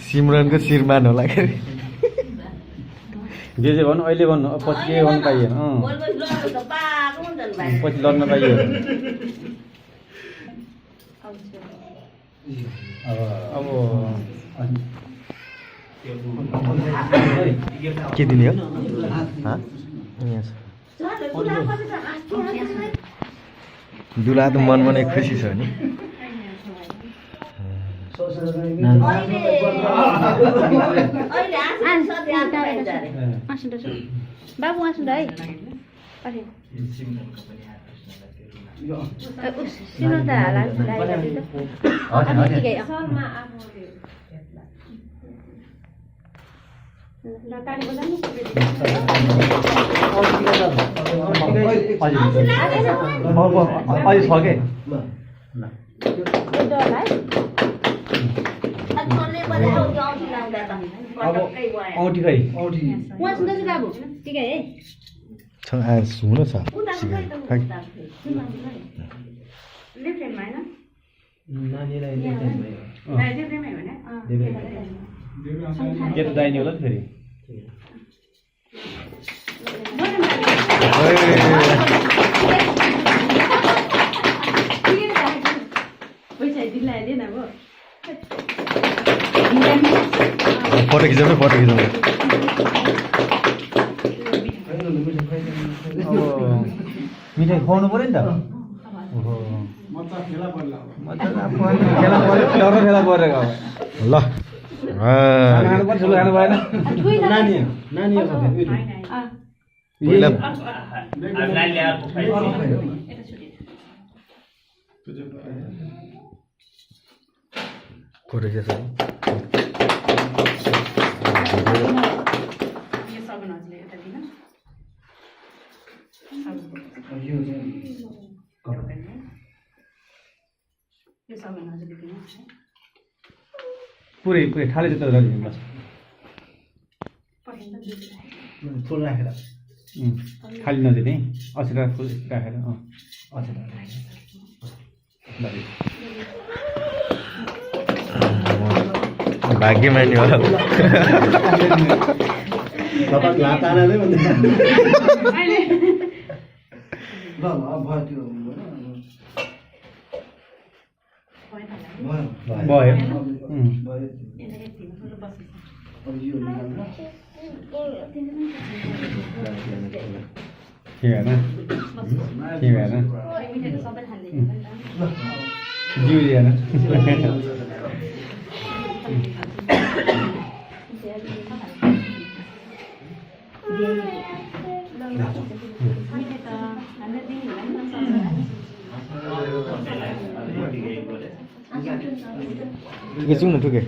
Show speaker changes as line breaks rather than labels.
सिमरनको श्रीमान होला के जे जे भन्नु अहिले भन्नु पछि के गर्नु पाइएन पछि लड्न पाइएन अब के दिने हो दुला त मनमा नै खुसी छ नि
बाबु आसु है सिनो त हाला
हुन छ के त दाइने होला नि फेरि फोटो खिचाउनु मिठाई खुवाउनु पर्यो नि त खेला परेको ल पुरै थाले जस्तो राखिदिनु बस फुल राखेर खाली नदिने अछेरा फुल राखेर भाग्यमानी होला भयो ठिकै छु न ठिकै